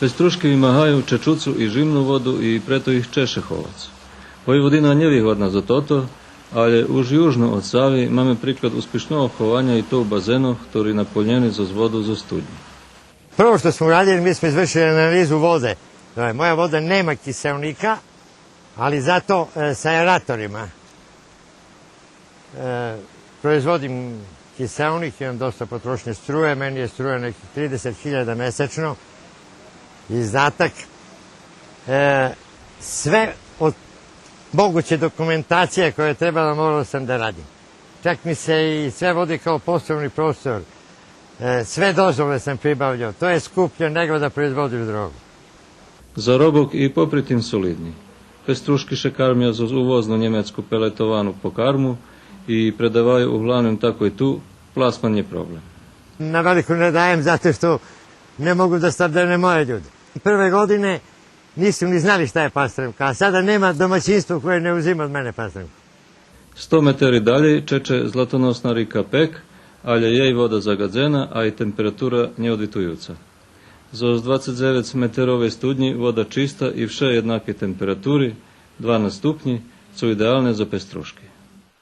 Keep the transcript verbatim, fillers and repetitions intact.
Пеструшки вимагаю чечуцу и жимну воду и прето их чеше ховац. Войводина нє вигодна за тото, алє уж южно од Сави маме приклад успишного хованя и то у базенох, хтори наполнєни зоз воду зоз студнї. Prvo što smo uradili, mi smo izvršili analizu vode. Znači, moja voda nema kiseonika, ali zato, e, sa aeratorima, e, proizvodim kiseonik, imam dosta potrošnje struje, meni je struja nekih trideset hiljada mesečno. Izdatak, e, sve od moguće dokumentacije koja je trebala, morao sam da radim. Čak mi se i sve vodi kao poslovni prostor, e, sve dozvole sam pribavljao, to je skuplje nego da proizvodiš drogu. Заробок и попри тим солидни. Пеструшки ше кармя зоз увозну нємецку пелетовану покарму и предаваю углавним такой ту, пласман нє проблем. Na veliko ne dajem zato što ne mogu da snabdevne moje ljude. Prve godine nisu ni znali šta je pastremka, a sada nema domaćinstvo koje ne uzima od mene pastremku. Сто метери далєй чече златоносна рика Пек, алє єй вода загадзена, а и температура нєодвитуюца. Зоз двацец дзевец метеровей студнї вода чиста и вше єднакей температури, дванац ступнї, цо идеалне за пеструшки.